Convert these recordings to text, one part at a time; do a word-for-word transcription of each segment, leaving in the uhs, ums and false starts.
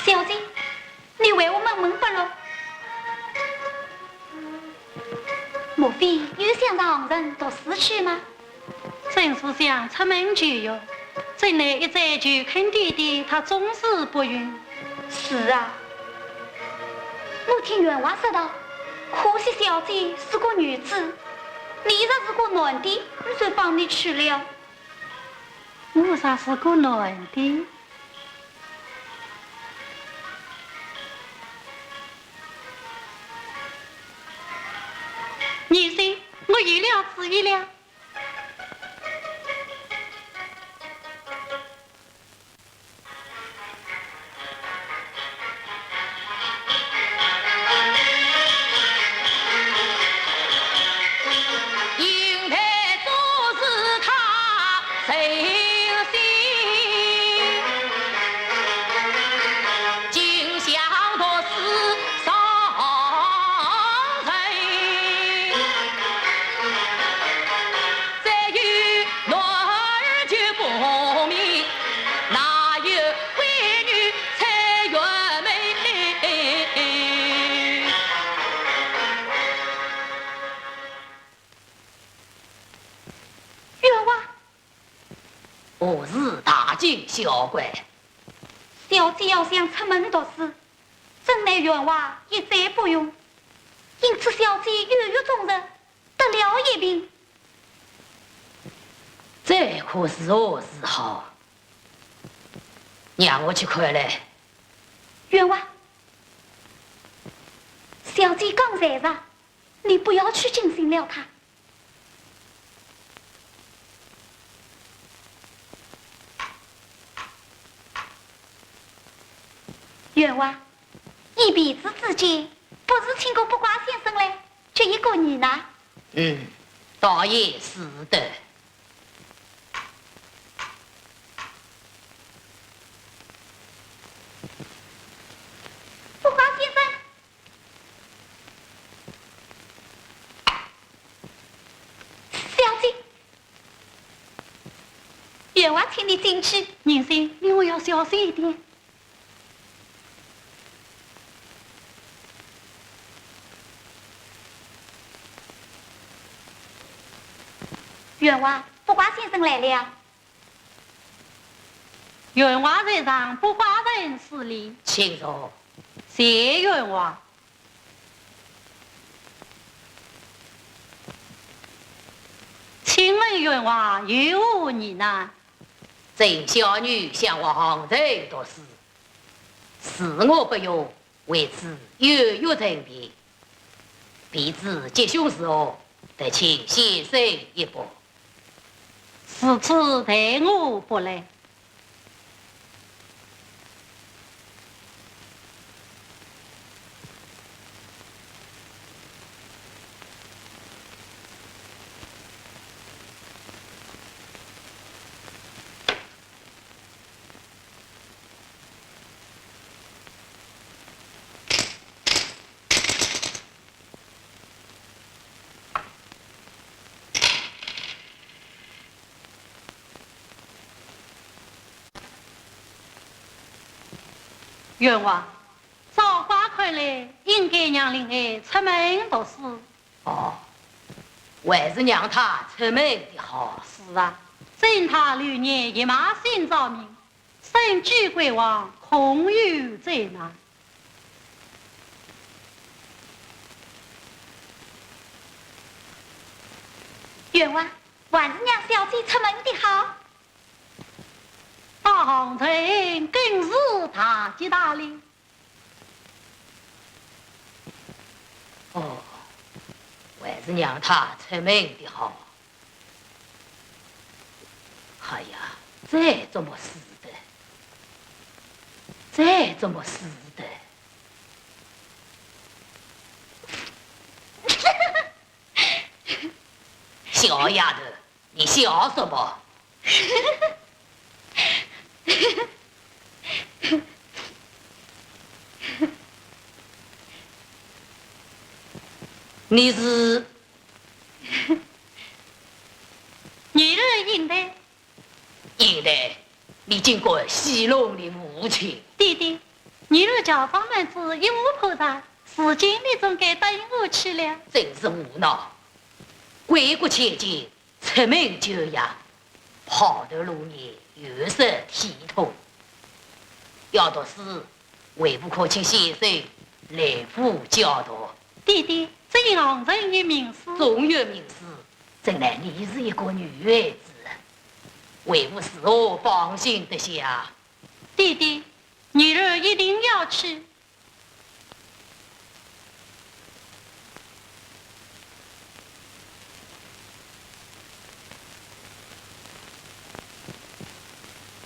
小姐，你为何闷闷不乐？莫非又想上杭城读书去吗？正是想出门求学，怎奈一再求恳爹爹，他总是不允。是啊，我听员外说道，可惜小姐是个女子，你若是个男的，我就放你去了。我若是个男的？ 你说，我有了主意了。员外。 何事大惊小怪？小姐要想出门读书，怎奈员外一再不允，因此小姐犹豫终日，得了一病。这可如何是好？让我去看来。员外，小姐刚才啊，你不要去惊醒了她。 员外，依婢子之见，不如请个卜卦先生来，决一个疑难。嗯，倒也是的。卜卦先生。 小姐，员外请你进去。银心，你我要小心一点。员外，卜卦先生来了。员外在上，卜卦人施礼。请坐。谢员外。 请问员外有何疑难？这小女想往杭州读书，恕我不用，为此有约陈平。婢子吉凶如何，得请先生一卜。如此待我卜来。 员外，照卦看来，应该让令儿出门读书。哦，还是让他出门的好。是啊，准他流年一脉新照明， 身居贵王，空有罪难。员外，还是让小姐出门的好。啊，杭州更是大吉大利。 哦，还是让他出门的好。哎呀，这怎么使得？这怎么使得？小丫头， 你笑什么？你是？你是应台？应台，你竟敢戏弄你母亲！爹爹，女儿乔装男子一无破绽，如今你总该答应我去了。真是胡闹！贵国千金，出门就嫁，抛头露面，有失体统。要读书，为父可请先生来府教读。爹爹，这一行人有名师。纵有名师，怎奈你是一个女孩子，为父如何放心得下？ 爹爹，女儿一定要去。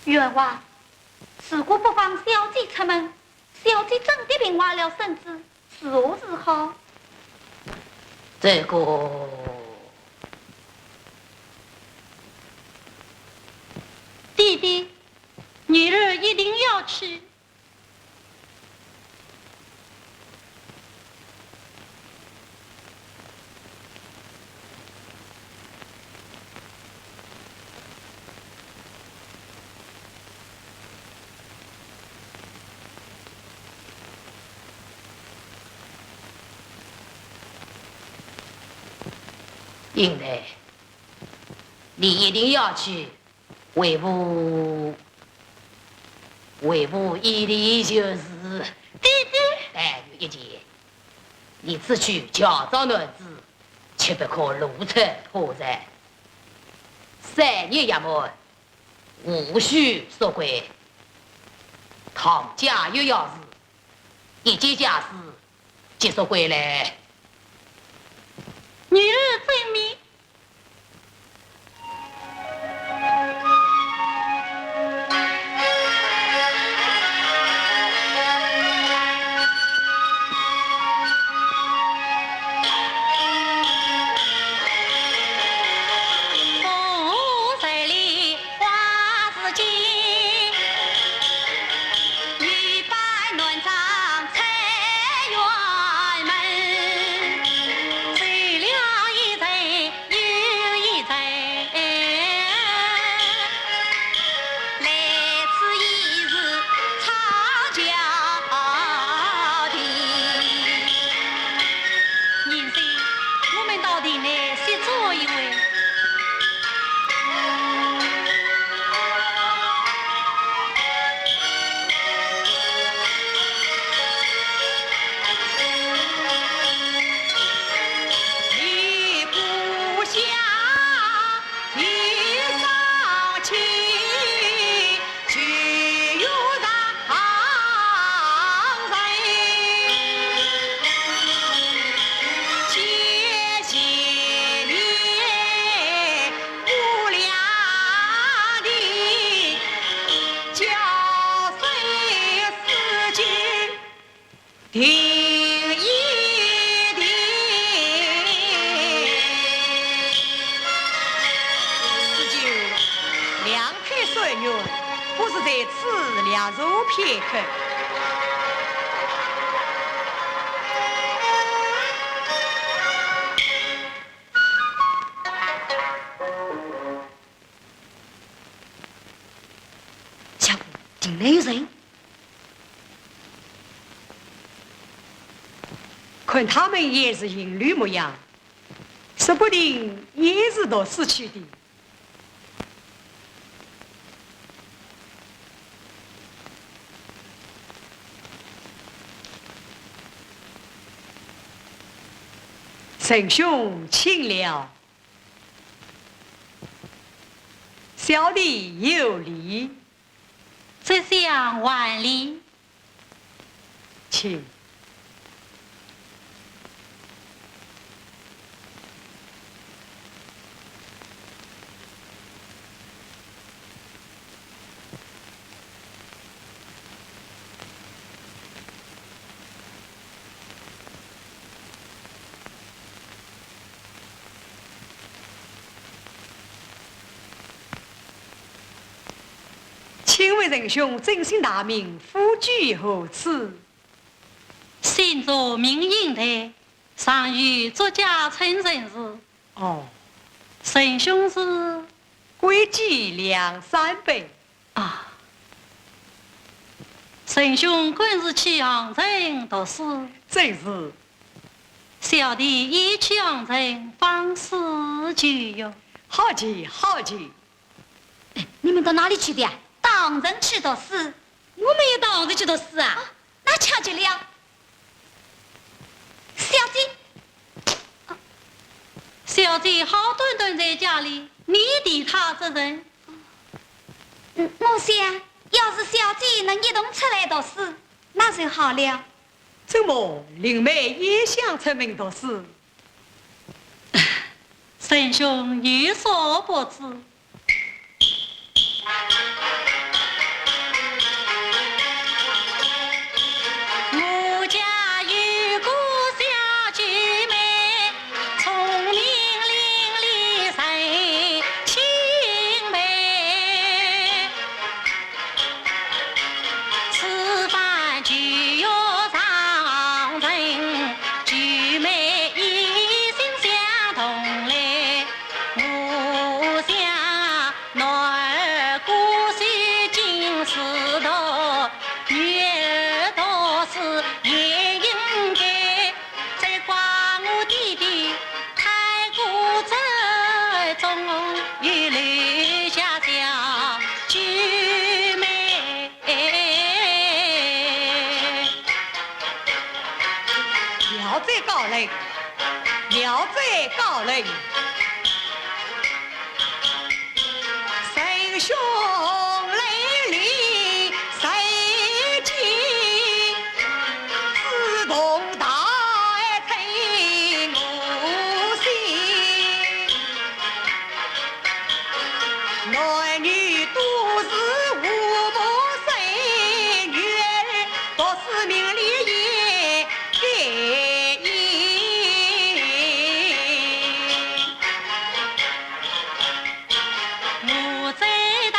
员外，如果不放小姐出门，小姐真的病坏了身子，如何是好？这个……爹爹，女儿一定要去。 英台，你一定要去 为父，为父依你就是。爹爹。但有一件，你此去乔装男子，切不可露出破绽。三日夜满，无需束归。倘假有要事，一件家事即束归来。女儿遵命。 银生，我们到亭内歇坐一会。 四舅，两太岁月，不如在此略坐片刻。 相公，亭内有人。看他们也是行礼模样，说不定也是读书去的。沈兄请了。 小弟有礼。这厢还礼。请。 请问仁兄尊姓大名，府居何处？姓祝，名英台，上与祝家村人氏。哦。仁兄是？贵居梁山伯。 啊，仁兄可是去杭城读书？正是。小弟也去杭城访师求学。好极，好极。哎，你们到哪里去的呀？到杭城去读书。我们也到杭城去读书啊？啊，那巧极了。小姐，小姐好端端在家里，你提她做甚？ 嗯，我想，要是小姐能一同出来读书，那就好了。怎么，林妹也想出门读书？仁兄有所不知，我家有个小姐妹，聪明伶俐人 清白，此番就要上任，举妹一心相同来。我想男儿歌手金丝桃，女儿读书也应该。 再怪我爹爹太过执着，又留下小姐妹。聊斋高人，聊斋高人。 仁兄来临，谁见自动大爱称我心。男女都是和睦生，女儿读书名利也该隐。 我再道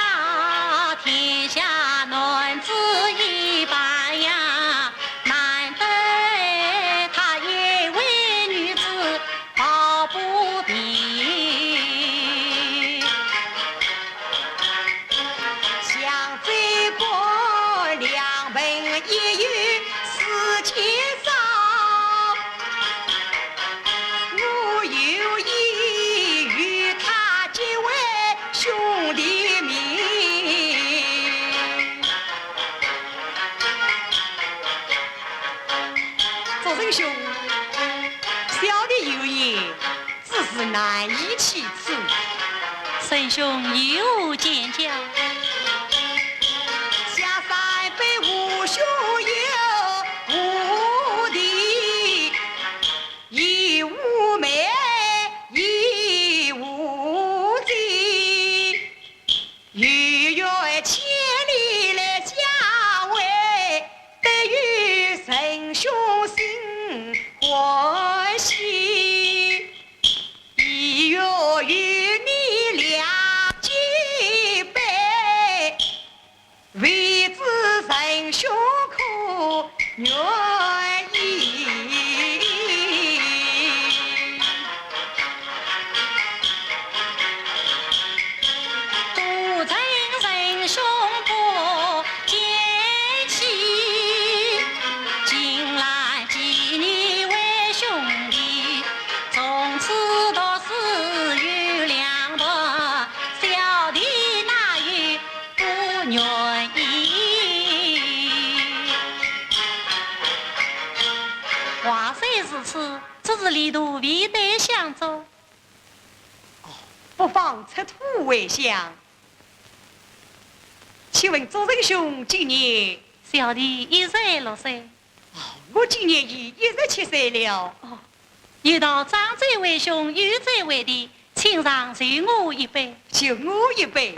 天下男子一般样，难得她一位女子抱不平。想这个两盆一有四千双， 我有意与她结为兄弟名。祝仁兄，小弟有言，只是难以启齿。仁兄有何见教？下山北无兄友，无弟 亦无妹，亦无姐，有缘千里来相会，得与仁兄心欢喜，意欲与你两结拜。 未知仁兄可愿意？多承仁兄不嫌弃，近来见你为兄弟，从此读书有两不，小弟哪有 不愿意。话虽如此，只是礼度未得相周。哦，不妨出土为香。请问祝仁兄几年？小弟一十六岁。哦，我今年已一十七岁了。哦，有道长者为兄，幼者为弟，请上受我一拜。受我一拜。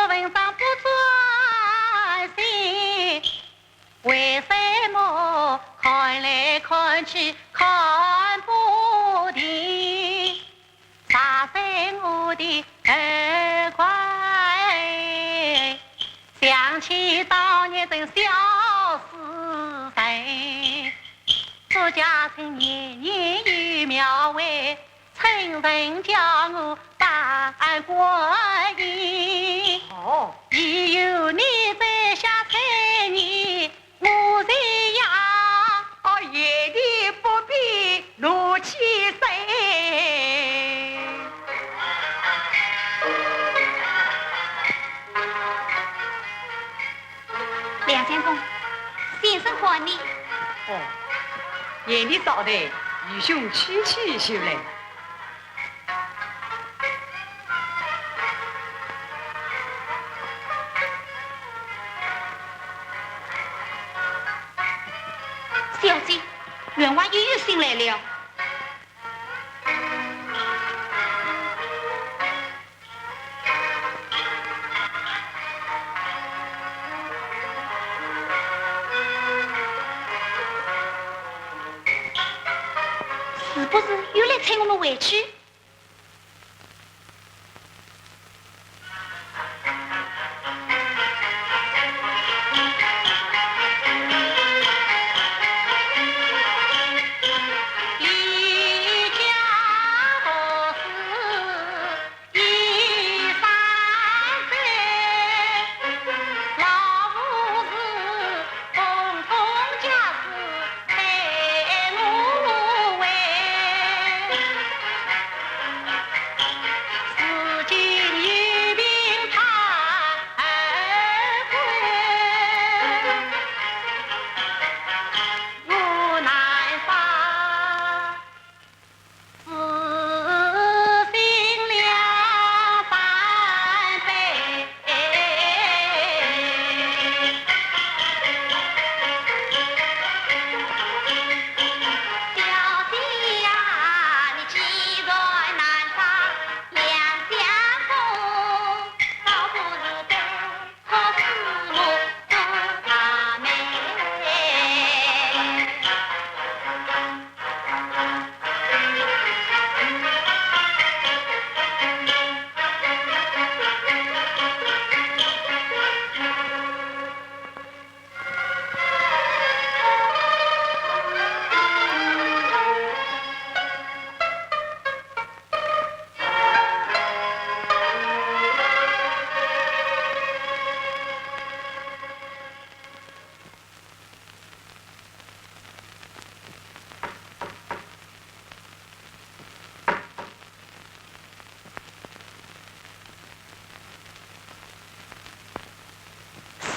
文章不专心，为什么看来看去看不定？ 打碎我的耳环，想起当年这小时辰，祝家春年年有庙会，春神叫我扮观音。哦。只有你在下春年 我这样，哦，夜里不必怒气生。梁相公，先生唤你。哦，夜里早的，愚兄去去就来。 小姐，员外又有信来了。是不是又来催我们回去？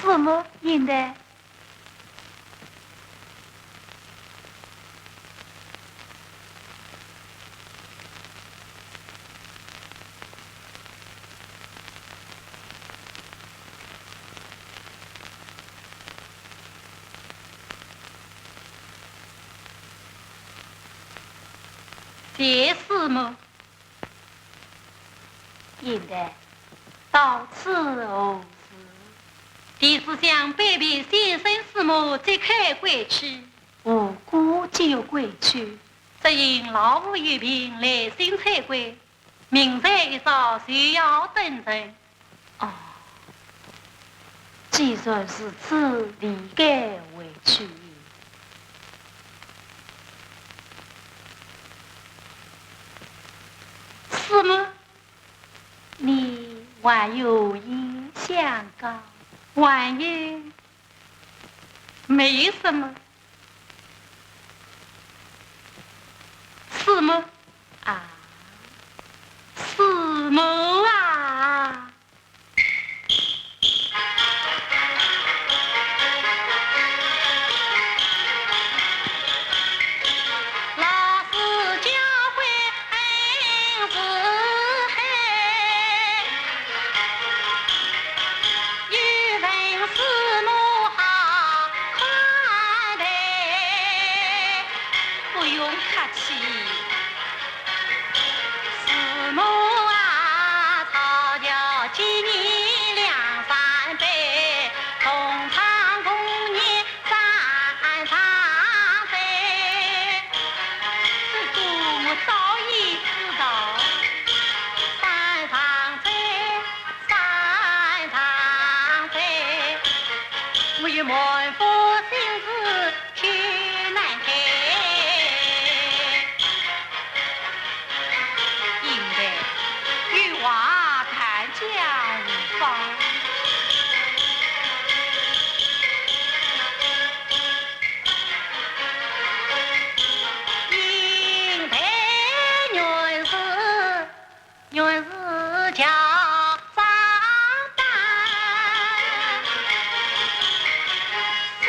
什么？现在？ 谢师母。 现在到此何事？弟子想拜别先生师母，即刻归去。何故即欲归去？只因老父有病，来信催归，明日一早就要登城。哦，既然如此，理该回去。 师母，你还有言相告？还有？没有什么。师母啊，师母啊！ 不用客气。满腹心事去难开。应台有话谈讲方。应台原是 原是叫张丹，是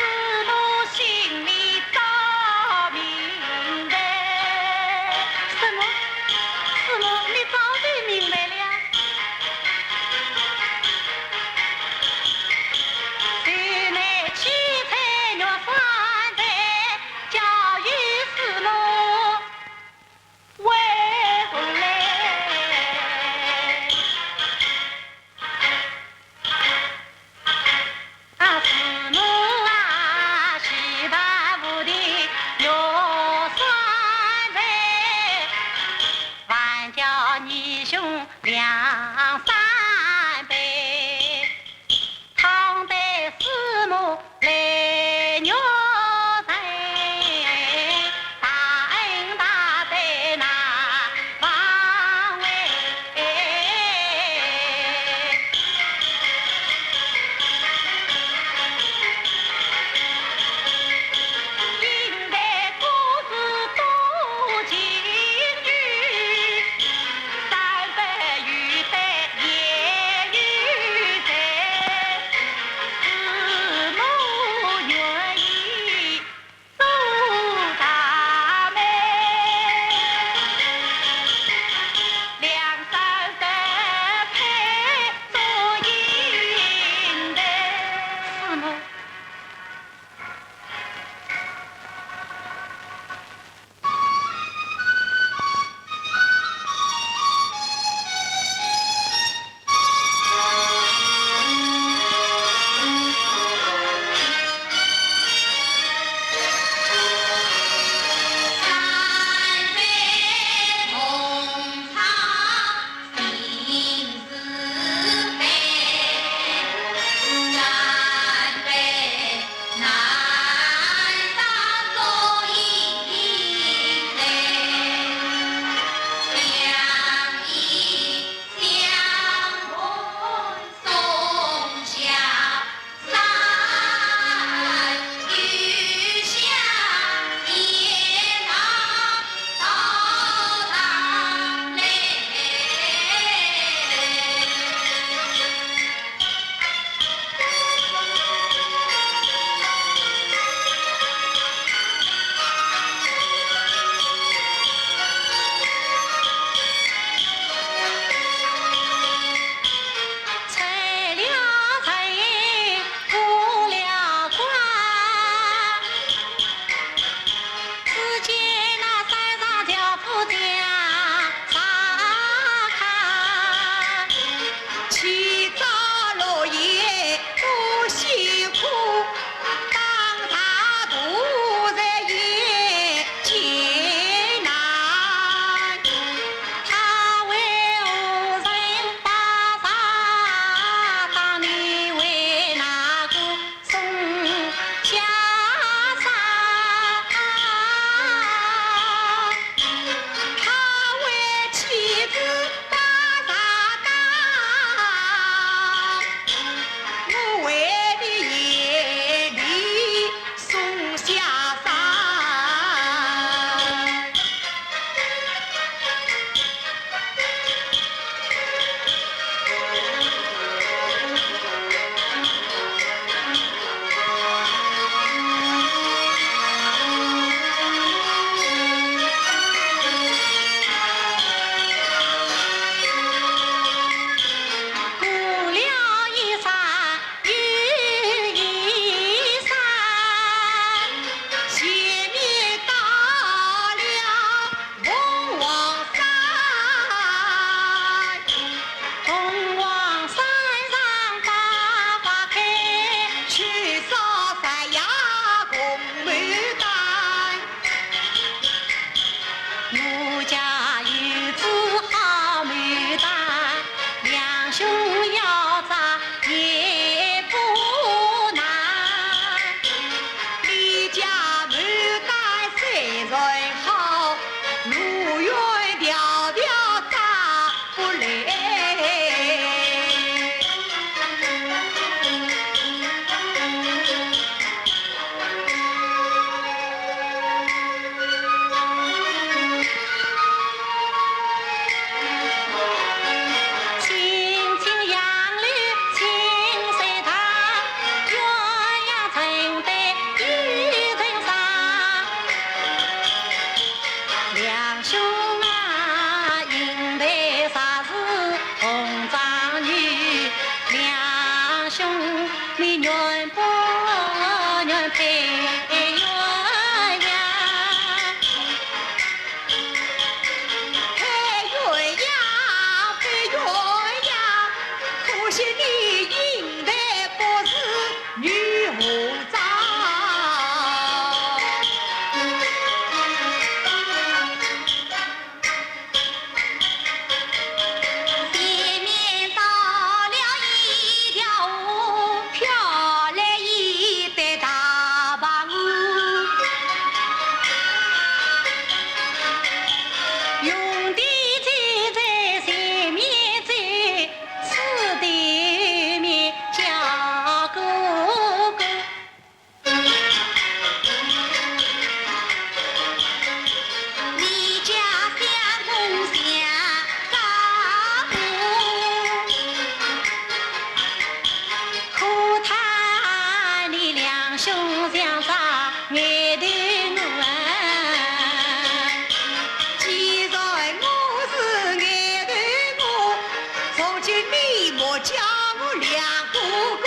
兄，你愿不愿配鸳鸯？配鸳鸯，配鸳鸯，可惜你英台不如女和妆。 前面到了一条河，飘来一对大白鹅。雄弟弟在前面走，师弟面叫哥哥。 你家相公相照顾，可叹你两兄相杀眼头我啊。既然我是眼头我，从今你莫叫我梁哥哥。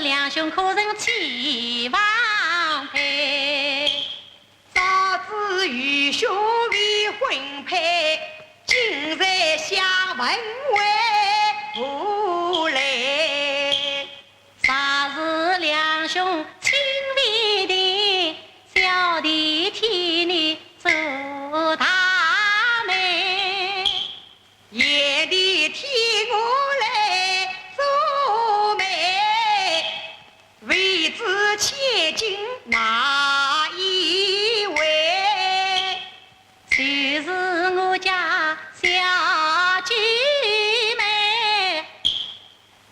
两兄可曾起房配？早知愚兄未婚配，今日相问为何来？若是两兄亲未定，小弟替你做大媒。 贤弟替我来做媒，未知千金哪一位？就是我家小九妹，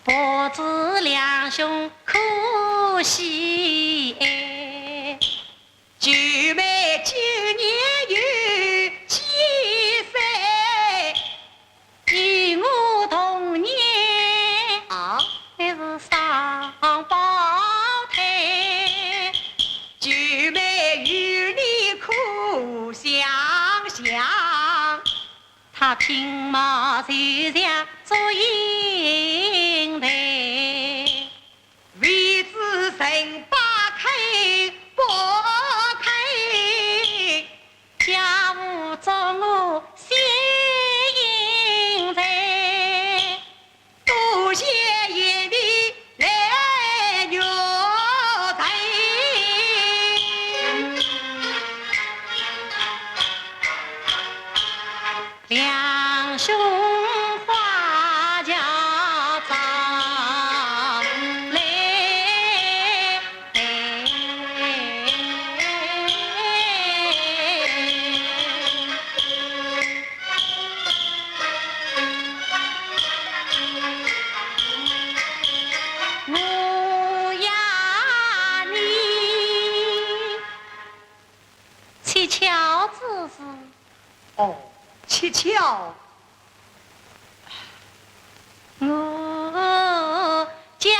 不知两兄可喜爱？ 九妹今年有几岁？与我同年。啊？乃是双胞胎。九妹与你可相像？她品貌就像祝英台。 未知人把肯不肯，家父祝我先行在，多谢贤弟来玉成。 两兄花轿早来，我呀你，七巧之事。 哦，七巧。我家来。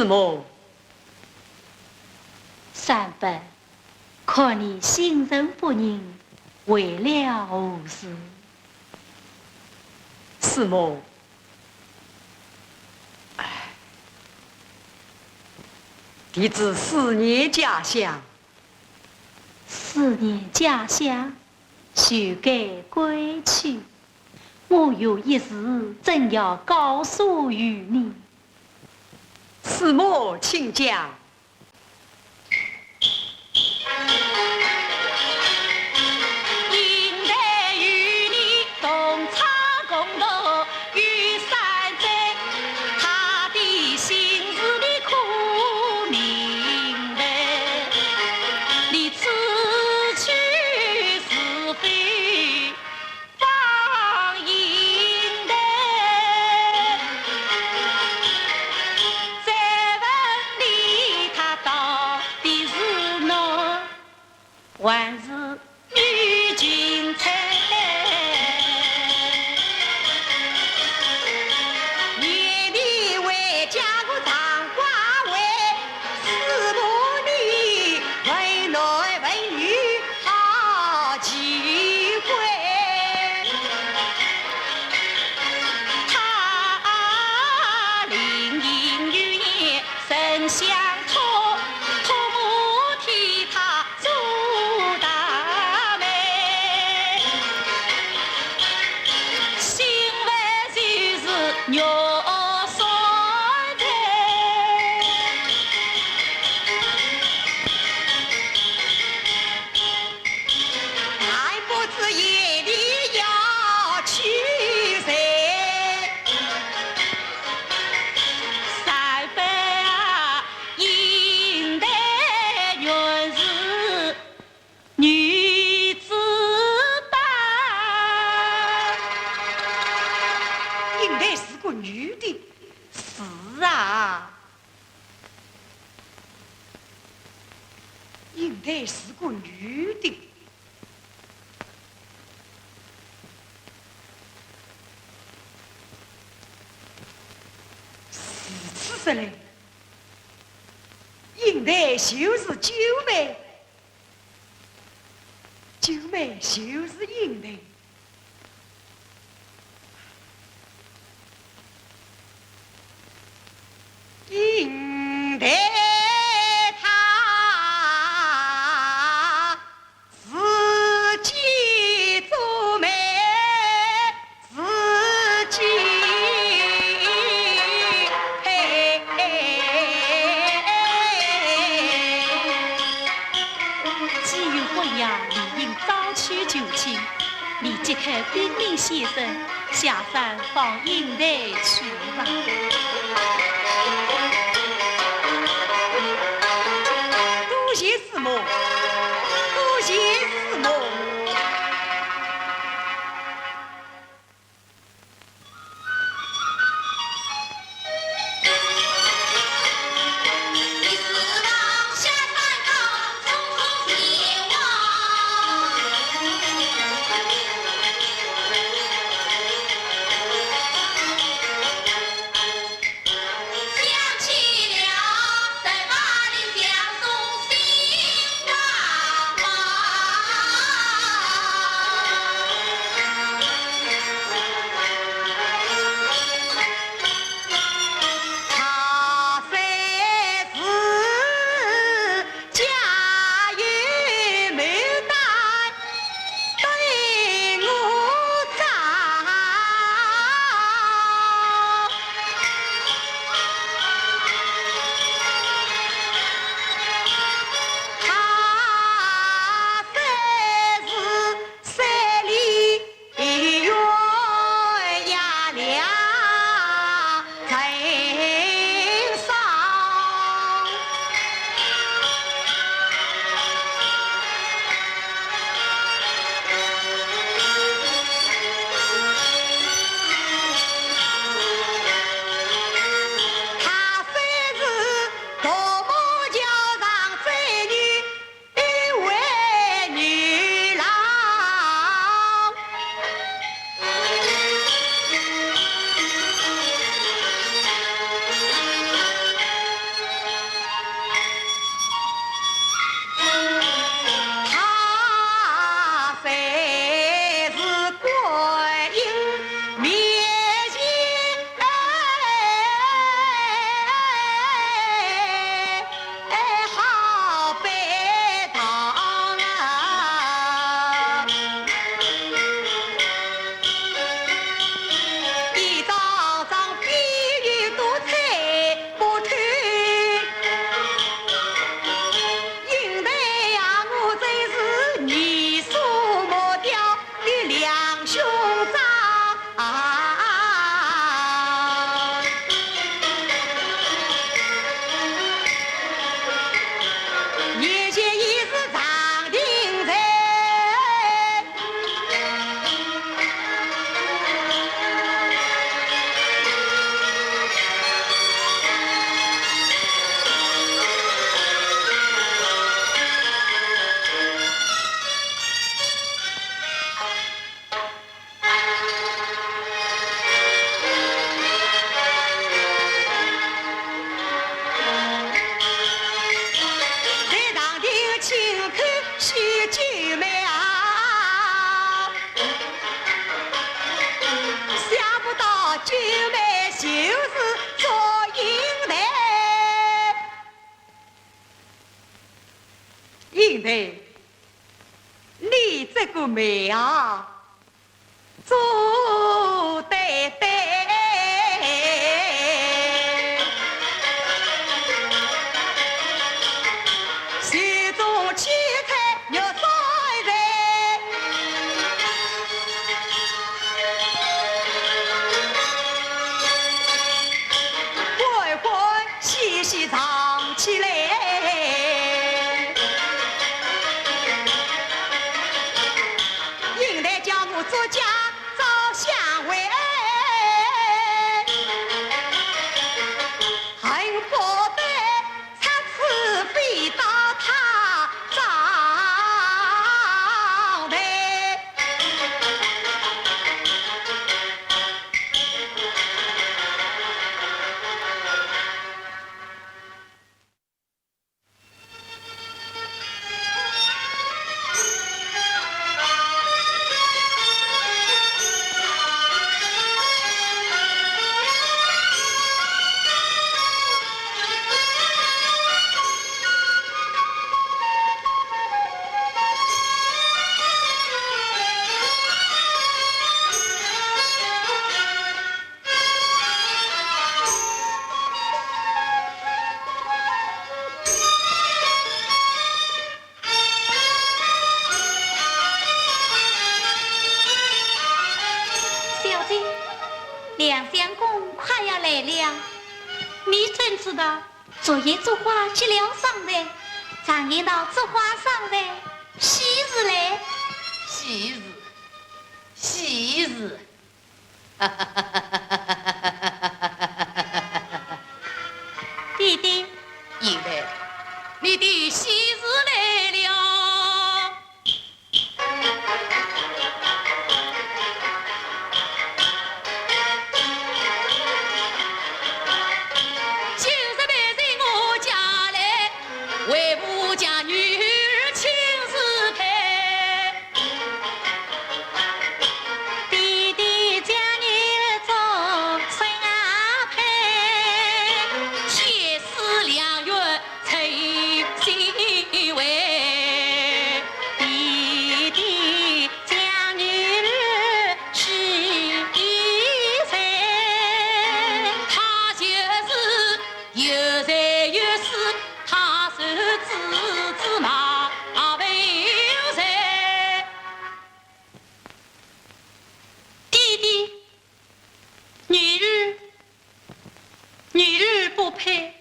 师母。三伯，看你心神不宁，为了何事？师母，唉，弟子思念家乡。思念家乡，休改归去。我有一事正要告诉于你。 师母，请讲。应台是个女的。是啊。 应台是个女的。如此说来，应台就是九妹，九妹就是应台。 应台她自己做媒，自己配。既有婚约，理应早去求亲。 你即刻禀明先生，下山放应台去吧。多谢师母，多谢师母。妹啊，做得对。手中取菜玉山菜，欢欢喜喜尝起来。 引来江湖作家赵香慧，恨不得拆此飞刀他招待。 小姐，梁相公快要来了。你怎知道？昨夜烛花接了上来，常言道烛花上来，喜事来。喜事，喜事。 爹爹。贤妹，你的喜事来了。今日陪在我家来，为父将女儿亲自配。 爹爹将女儿做啥配？天赐良缘成心为。爹爹将女儿许仙。他就是有才有势，他是子子马文才。 爹爹，女儿，女儿不配。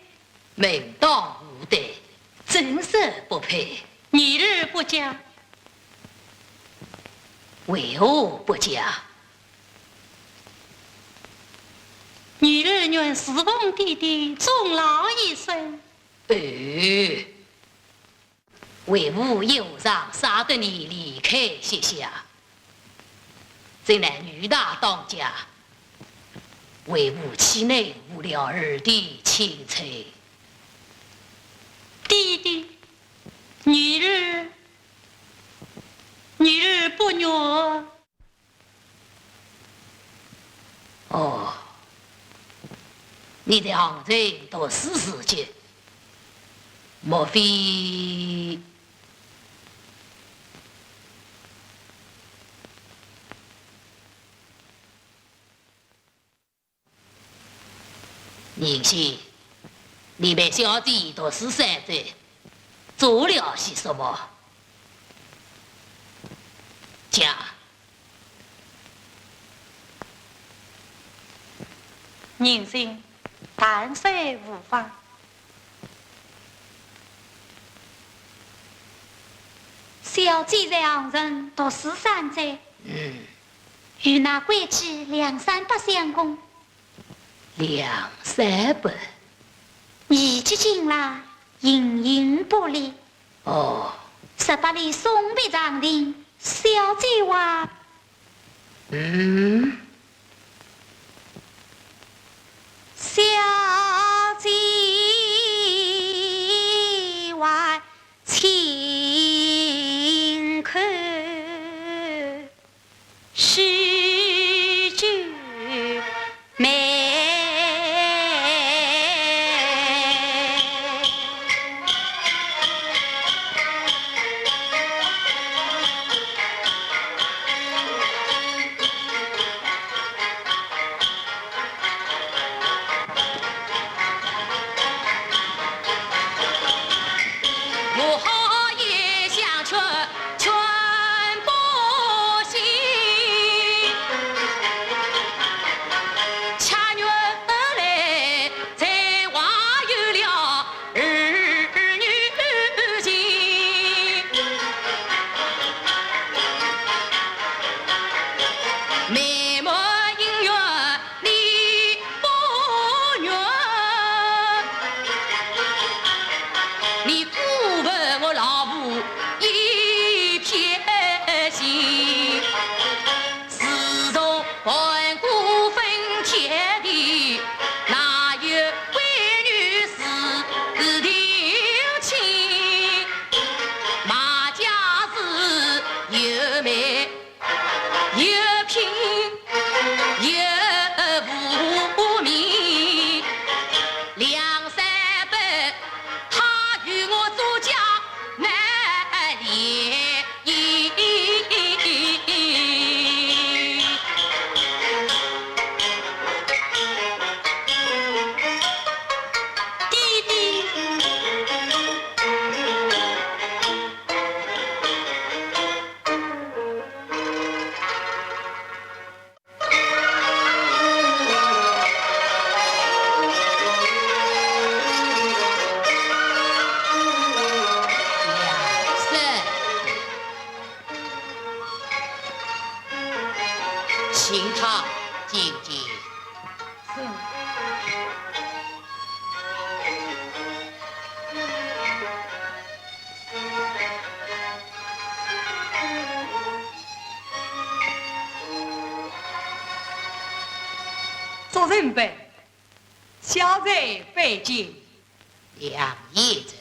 门当户对，怎说不配？女儿不嫁。为何不嫁？女儿愿侍奉爹爹终老一生。哎， 为父又让舍得你离开膝下，怎奈女大当嫁，为父岂奈何了儿的青春？爹爹，女儿，女儿不愿。 哦，你在杭州读书时节，莫非……宁心，你陪小姐读书三载，做了些什么？讲。 宁心，但说无妨。小姐在杭州读书三载，嗯。与那贵戚梁山伯相公， 梁山伯。年纪轻啦，形影不离。哦。十八里送别长亭，小姐还……嗯。小姐还轻看 许九妹。请他进见。是。做人不，小人拜见。 梁贤侄，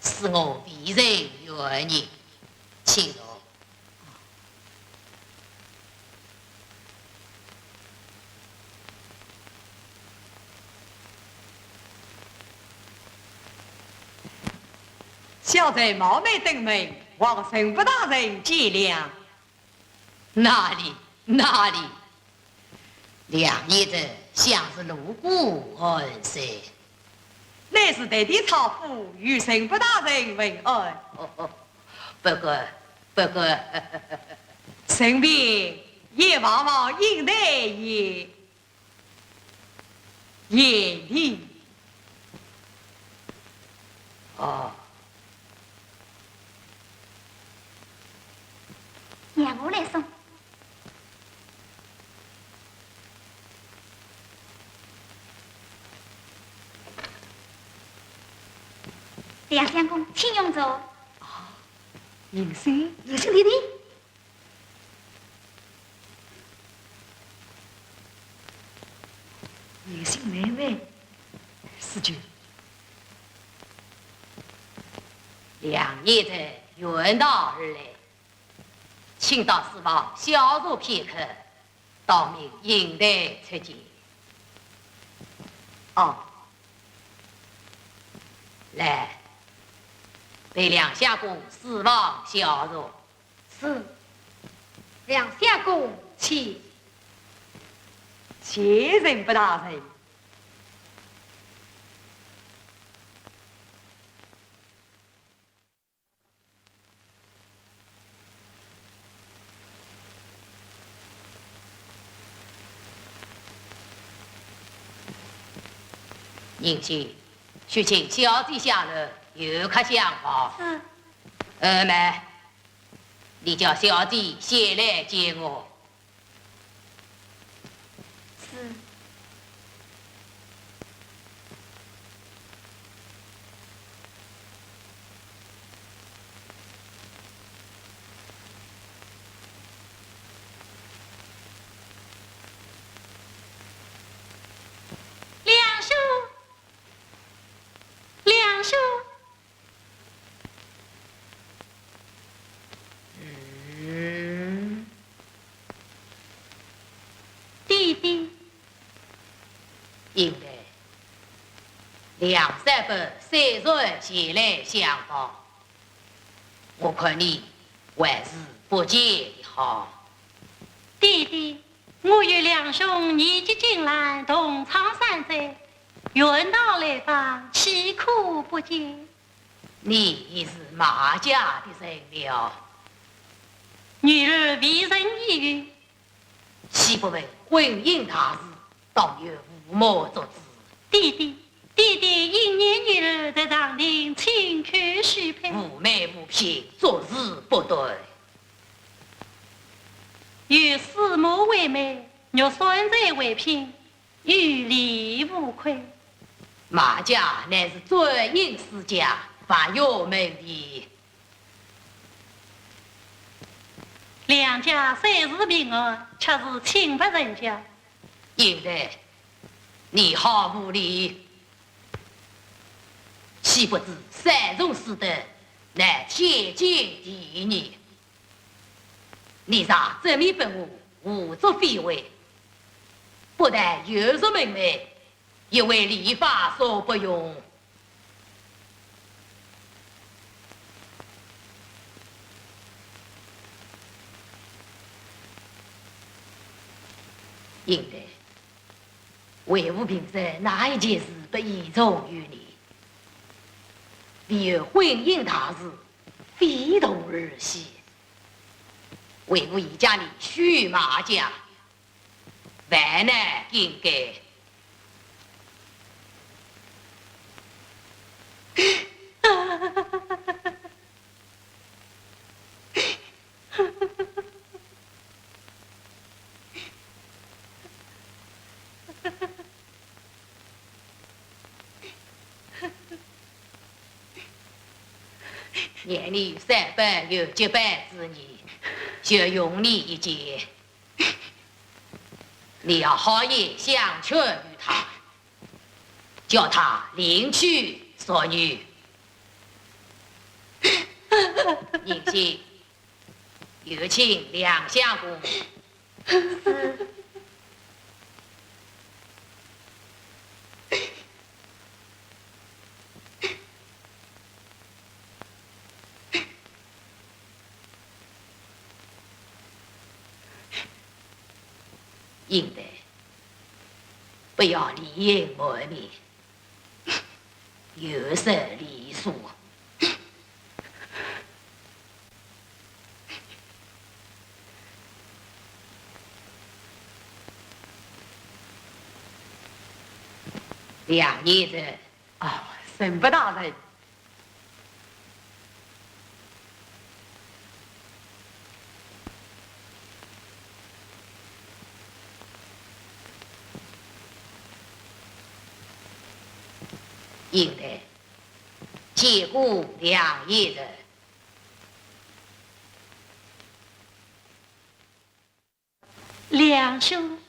恕我未曾远迎，请坐。小人冒昧登门，望陈伯大人见谅。哪里，哪里， 梁贤侄向是路过寒舍。乃是特地操府与陈伯大人问安。哦，哦，不敢，不敢。顺便也望望英台爷 贤弟。哦。让我来送。梁相公，请用茶。哦，迎新。迎新弟弟。 迎新妹妹，是就。梁贤侄远道而来，请到书房小坐片刻，当面应对出见。哦。来，陪梁相公书房小坐。 是，梁相公请。谢陈伯大人。迎新，去请小姐下楼，有客相望。是。二妹， 你叫小姐先来见我。是。梁兄，梁兄。 嗯。爹爹。应台，梁山伯虽然前来相望，我看你还是不见的好。爹爹，我与梁兄年纪近老，同窗三载，远道来访，岂可不见？ 你是马家的人了。女儿未曾一语。岂不问婚姻大事，当有父母做主。爹爹，爹爹应念女儿在长亭亲口许配。父媒无偏，做事不断。有师母为媒，玉山财为聘， 有理无亏。马家乃是簪缨世家，发育门第。梁家虽是贫寒，却是清白人家。应台，你好无礼，岂不知三从四德，乃天经地义。 你若执迷不悟，胡作非为，不但有辱门楣，也为礼法所不容。应台，为父平日哪一件事不倚重于你？唯有婚姻大事，非同儿戏。 为父已将你许马家，万难更改。念你三百有结拜之年，就容你一件，你要好言相劝于他，叫他另娶淑女。银心，有请梁相公。 英台，不要理应瞒面，有失礼数。 梁贤侄。哦，沈伯大人。英台，见过梁贤侄。 梁兄。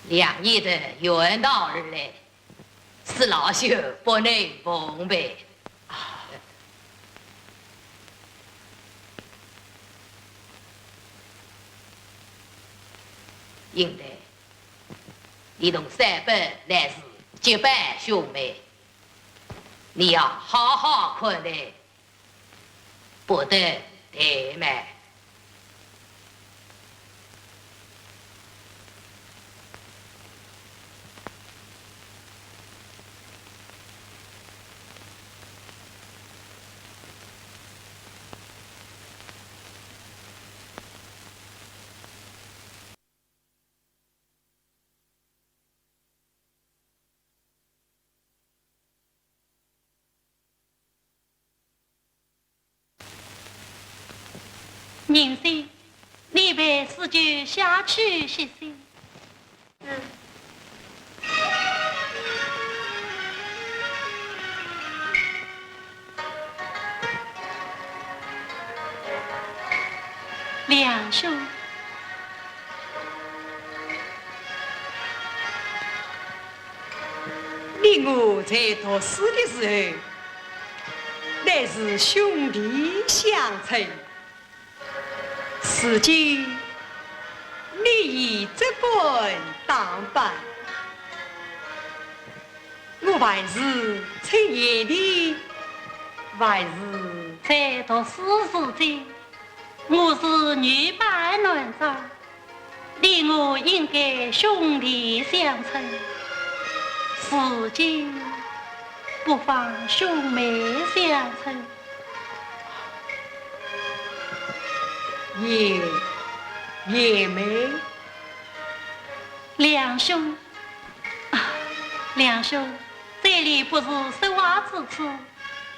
梁贤侄远道而来，恕老朽不能奉陪。啊。英台， 你同三伯乃是结拜兄妹，你要好好看待，不得怠慢。 银心，你陪四舅下去歇息。是。 梁兄。你我在读书的时候，乃是兄弟相称，如今你已只管打扮。 我还是曾念你，还是在读书时节，我是女扮男装，你我应该兄弟相称，如今不妨兄妹相称。贤，贤妹。 梁兄，啊，梁兄，这里不是说话之处，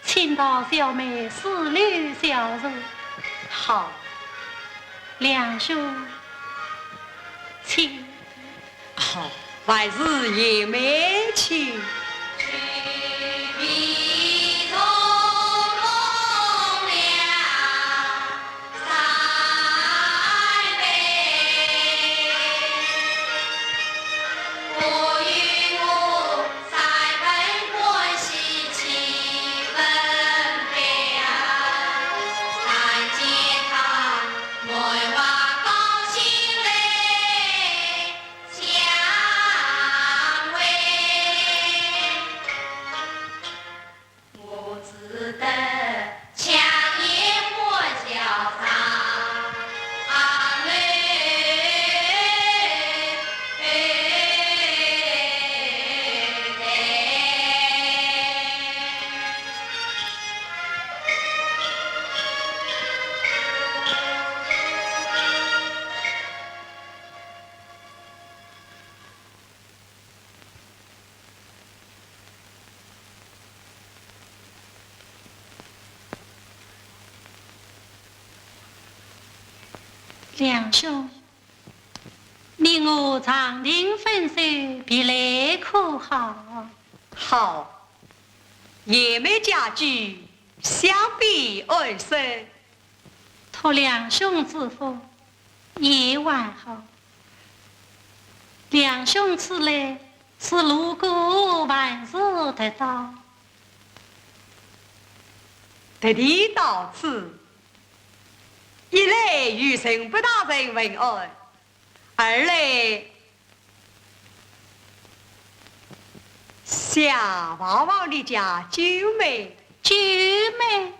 请到小妹四楼小坐。好。梁兄，请。好，还是贤妹请。梁兄，你我长亭分手，别来可好？好，贤妹佳句，想必安身。托梁兄之福，也还好。梁兄此来，是路过还是特到？特地到此，一来与陈伯大人问安， 二来，想望望你家九妹。九妹？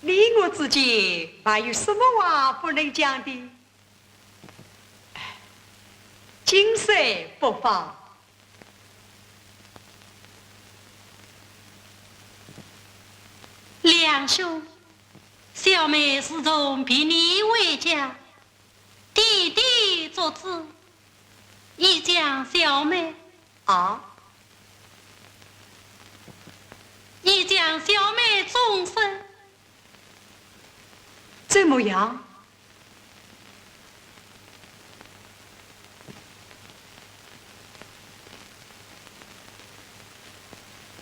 你我之间还有什么话不能讲的？今宵不妨。梁兄，小妹自从别你回家， 爹爹作主，已将小妹，啊？已将小妹终身。怎么样？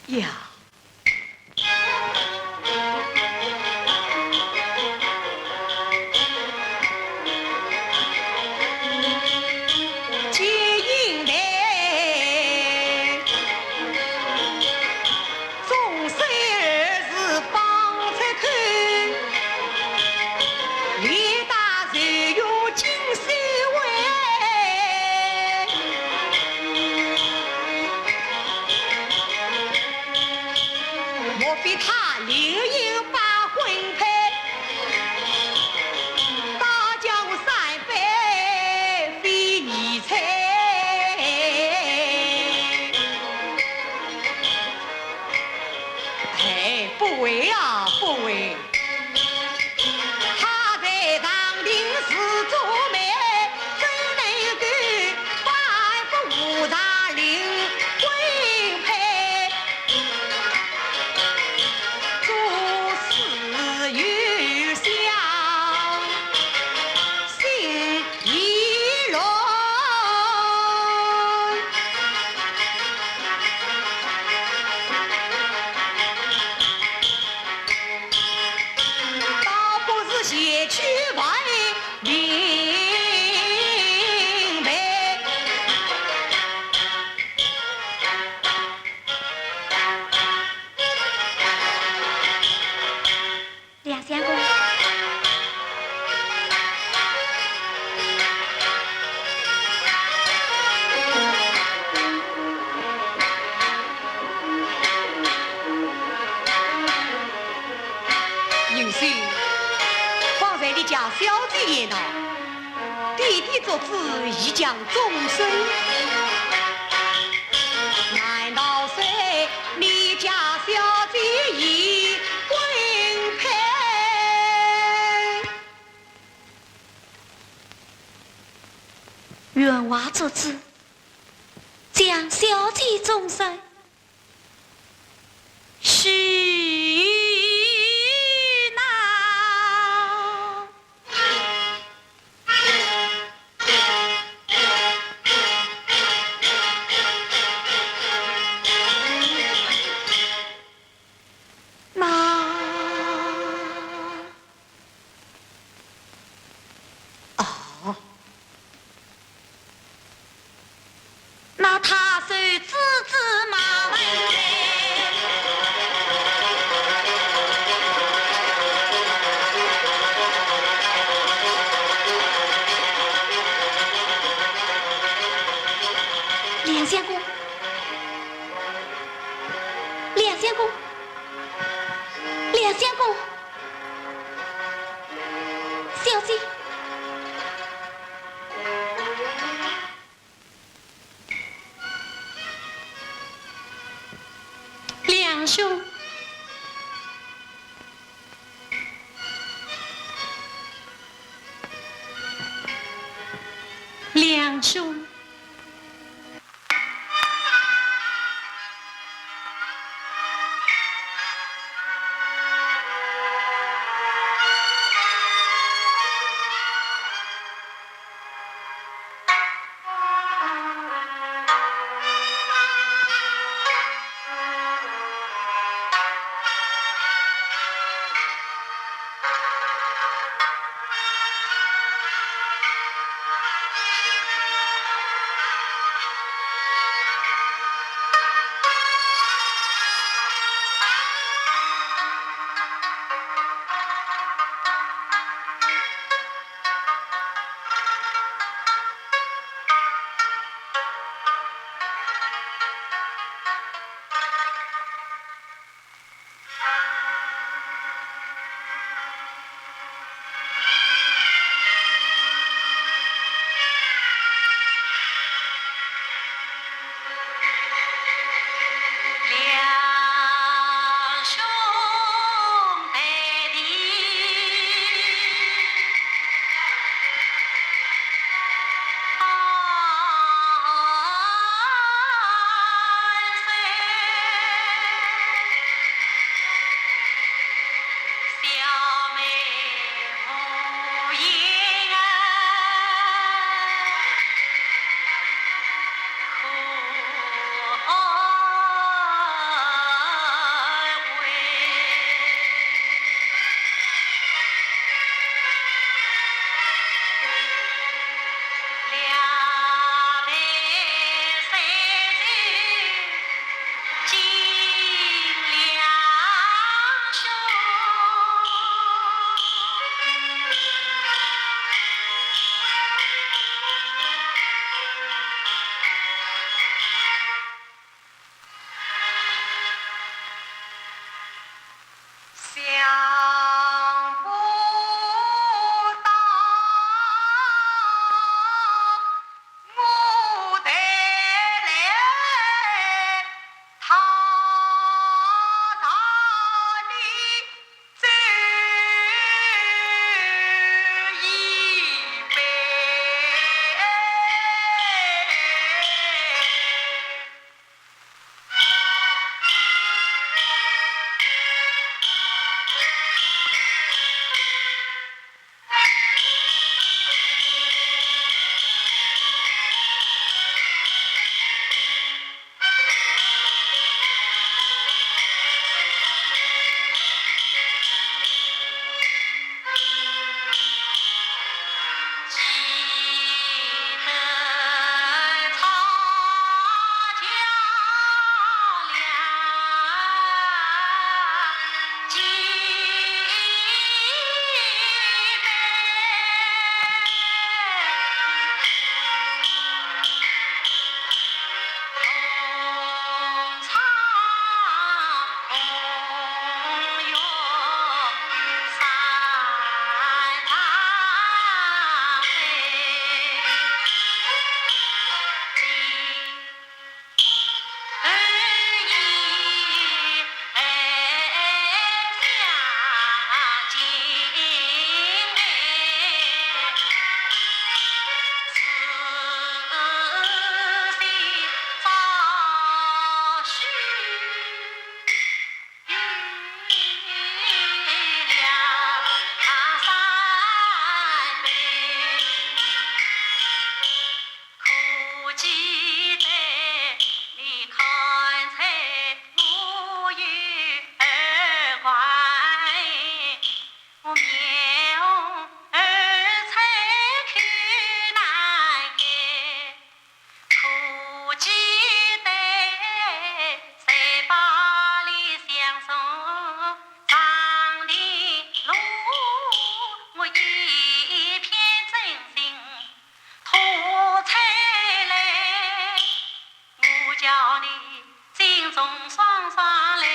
呀！ 莫非他另有把婚配？倒叫我三杯非二菜。哎，不会啊，不会。姐言道：“爹爹作主，亦将终身。难道说你家小姐已婚配？”员外作主，将小姐终身 许乃。那 哦，那他是自知马来。梁相公，梁相公，梁相公。 小姐。梁兄，梁兄。送双双来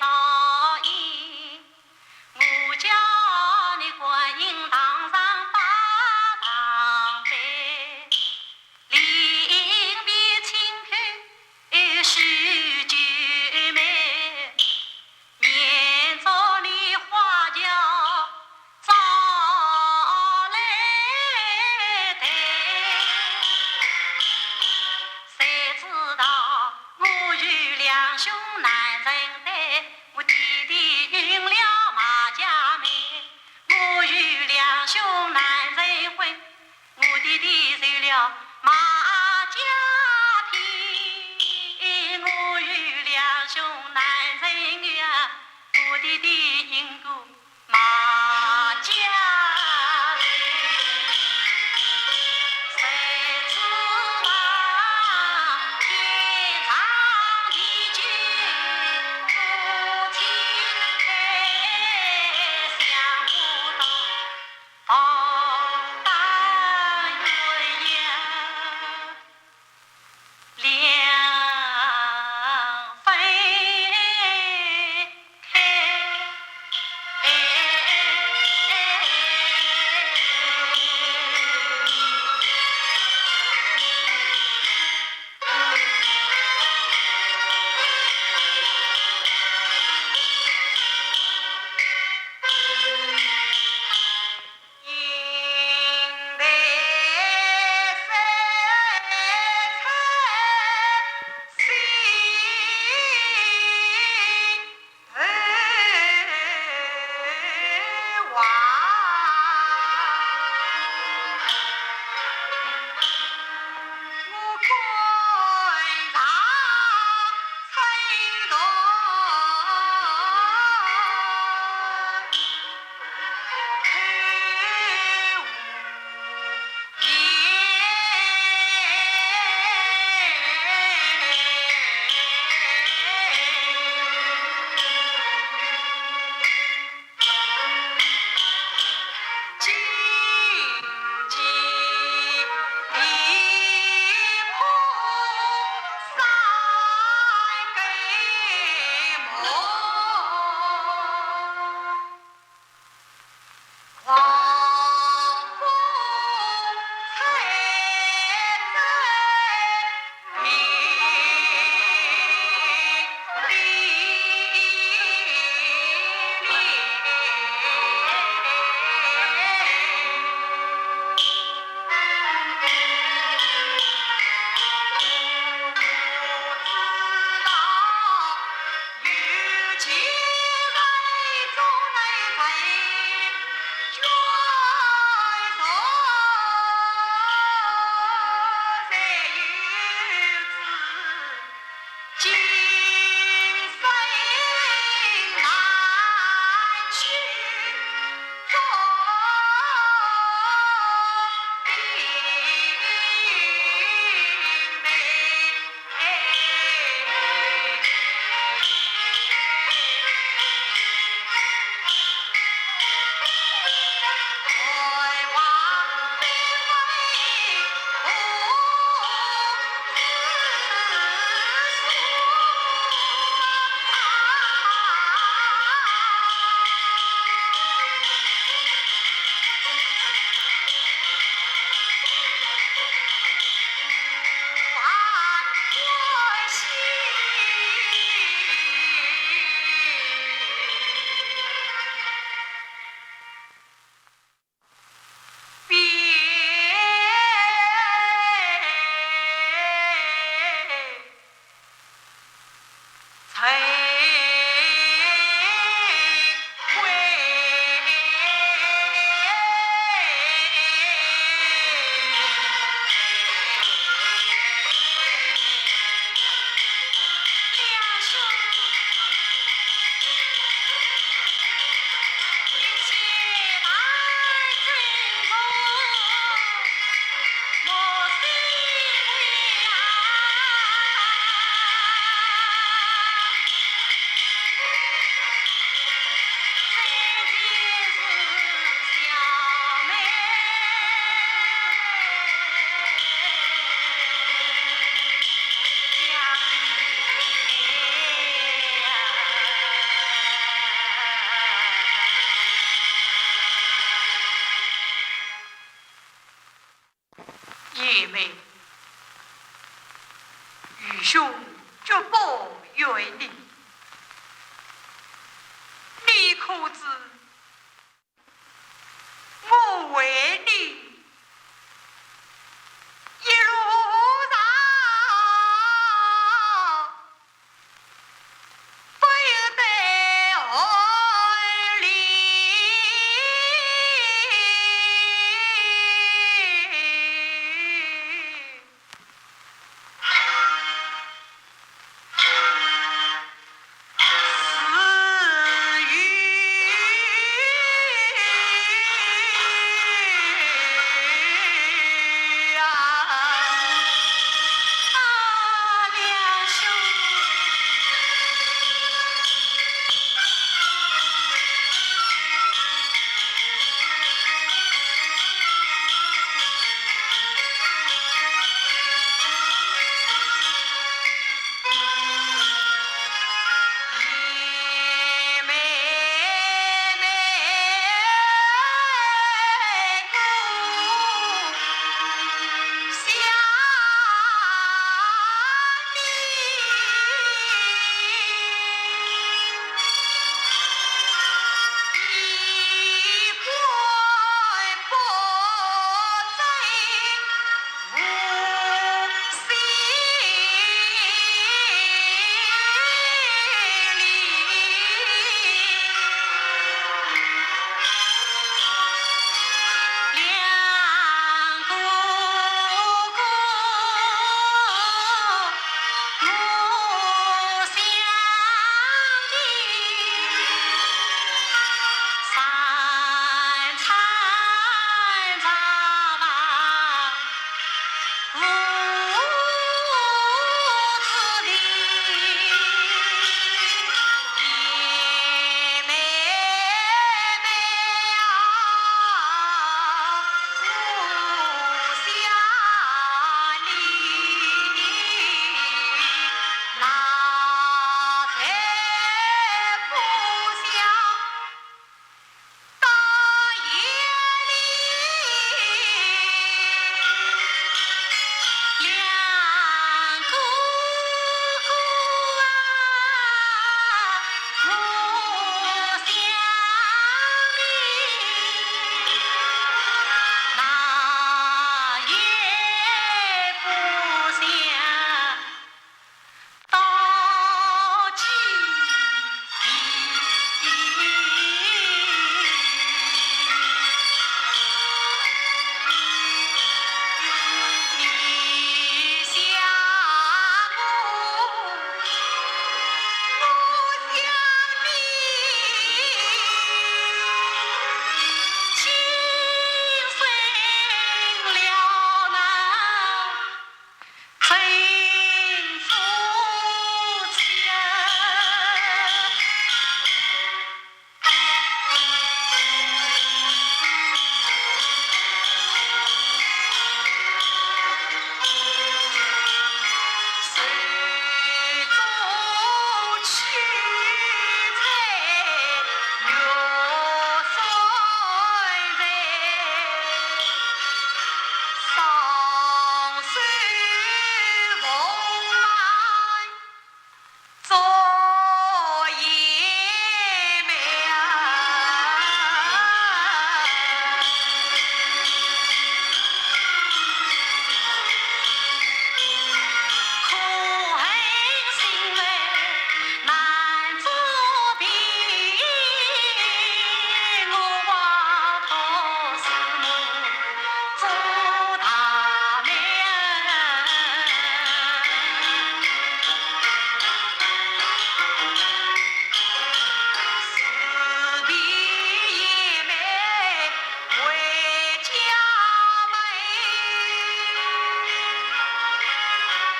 照应，我家的观音堂上摆堂杯，里边请客许酒美，念着你花轿 早来抬，谁知道我有两兄难成对，我爹爹运了马家媒，我有两兄难成婚，我爹爹受了马家聘，我有两兄难成啊，我爹爹因故 马家嘞，谁知道天长地久夫妻兄绝不远离。你可知我为你一路上 不由得爱你。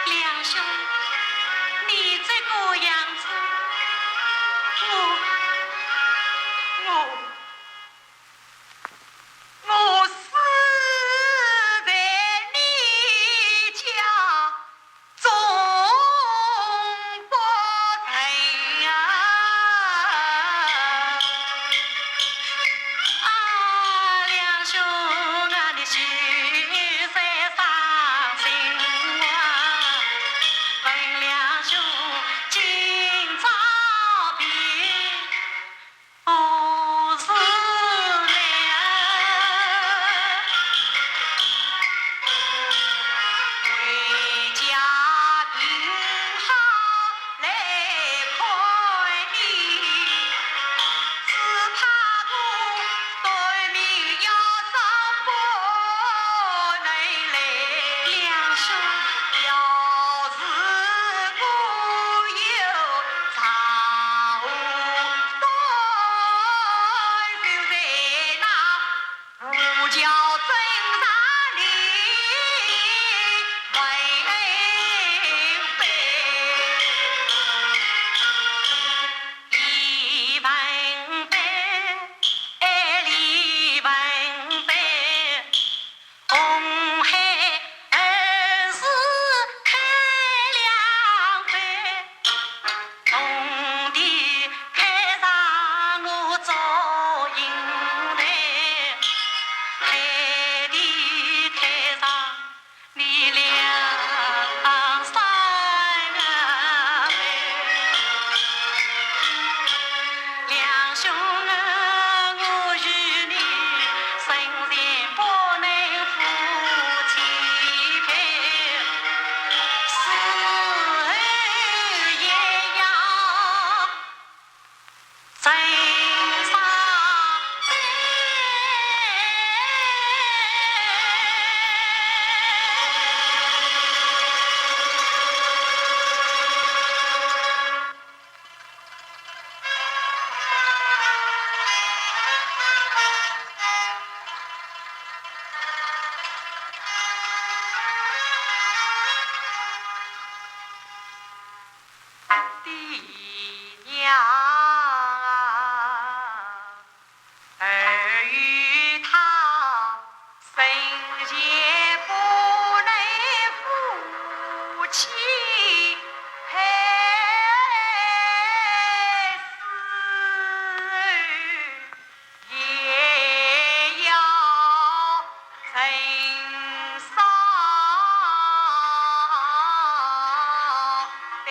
梁兄，你这个样子，我，我，我死在你家中不成啊！啊，梁兄啊，你休再伤心啊，本来娘啊，儿与他生前不能夫妻配，死后也要成双对。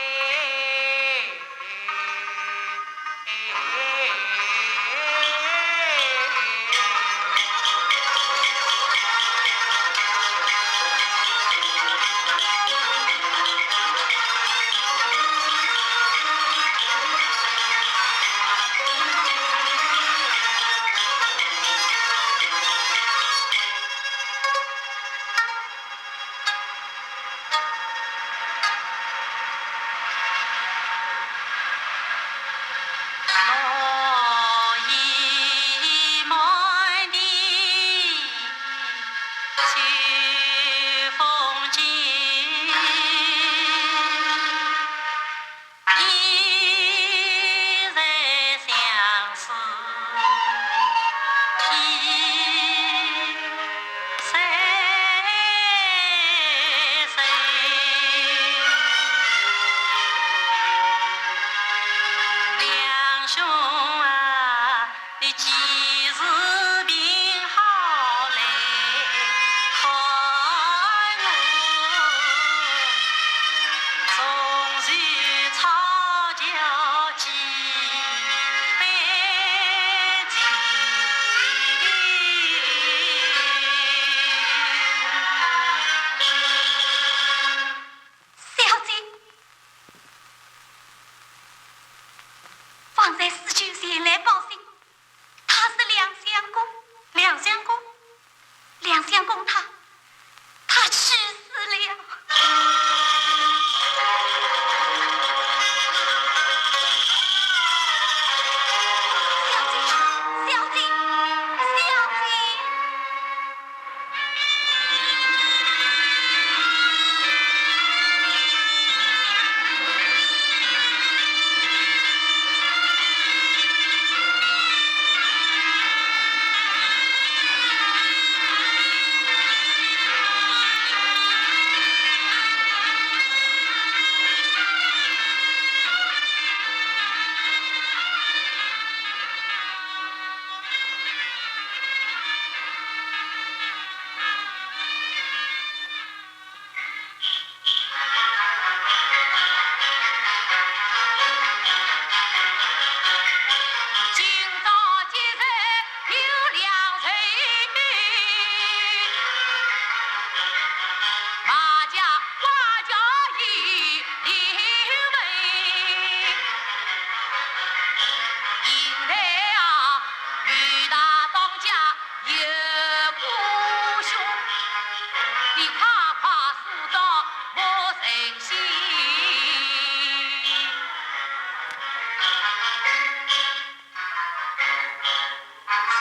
小姐，方才四舅前来报信，他是梁相公。梁相公？梁相公他，他去世了。小姐，小姐，小姐。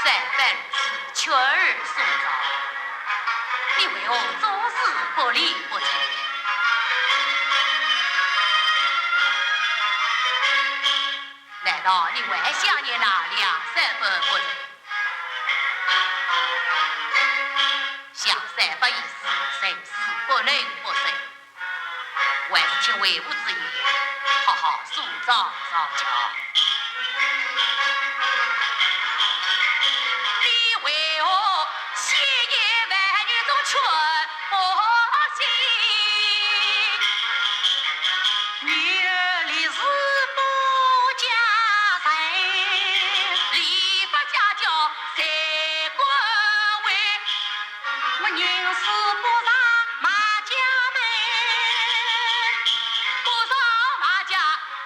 三番四次劝儿送葬，你为何总是不理不睬？难道你还想念那梁山伯不成？梁山伯已死，人死不能复生。 还是听为父之言，好好送葬上轿。你为何千言万语总劝不醒？女儿立誓不嫁人，立不嫁叫谁官为？ 我宁死不上马家门，不上马家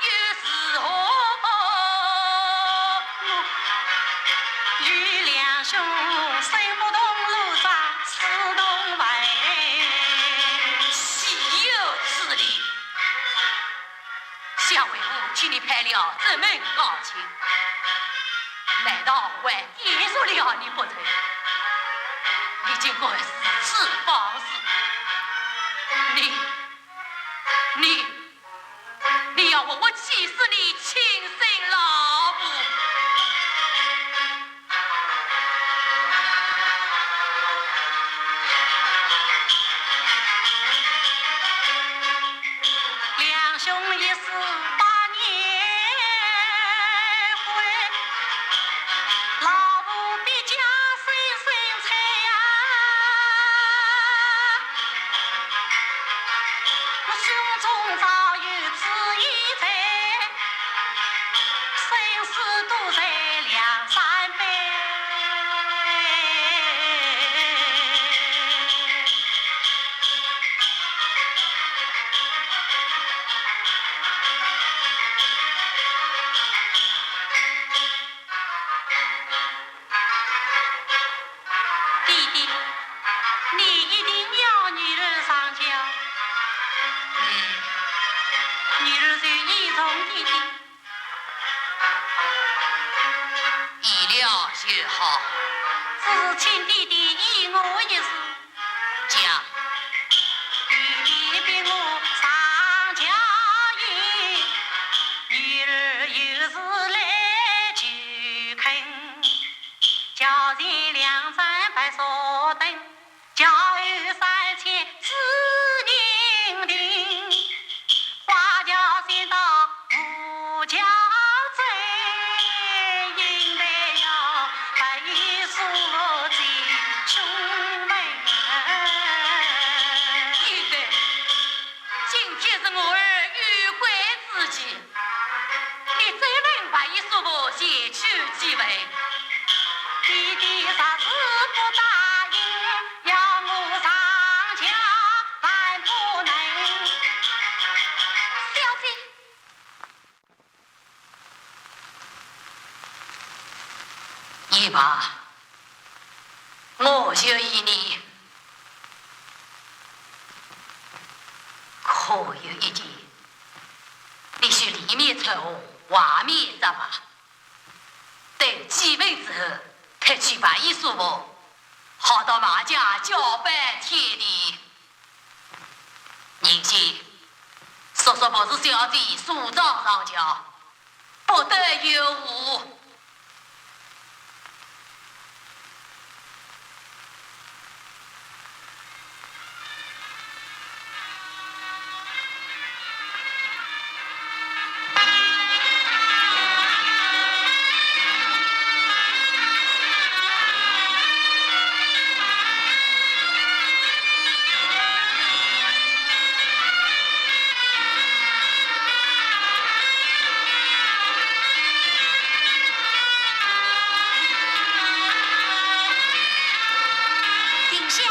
又如何？与梁兄生不同炉灶，死同坟。岂有此理！ 想为父替你办了这门高亲，难道还抵触了你不成？你竟敢如此放肆！你，你，你要活活气死你亲生老母！两兄一死百年 老婆的家生生催呀，我胸中早有主意在，生死都在两三杯。 弟弟，你一定要女儿上轿。嗯。女儿就依从爹爹。依了就好。只是请爹爹依我一事。讲。爹爹逼我上轿，女儿有事来求恳。 轿前两盏白纱灯，轿后三千紫禁亭，花轿先到五轿嘴，迎宾要白衣素服进胸门。应对，今天是我儿玉关之期， 你再问白衣素服前去几位？爹爹若是不答应，要我上轿万不能。小姐。一把，我就依你。 可有一件，你须里面穿红，外面着白。等几分之后，脱去白衣素服，好到马家交拜天地。人前，叔叔服侍小姐梳妆上轿， 不得有误。 停下。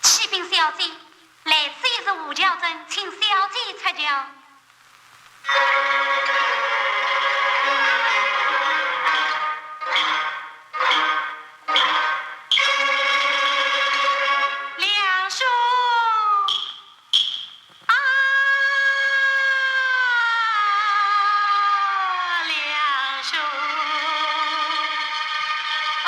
启禀小姐，来此已是五轿车，请小姐出轿。 梁兄，啊，梁兄。 哦，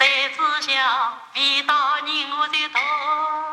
对子笑，味道人我就懂。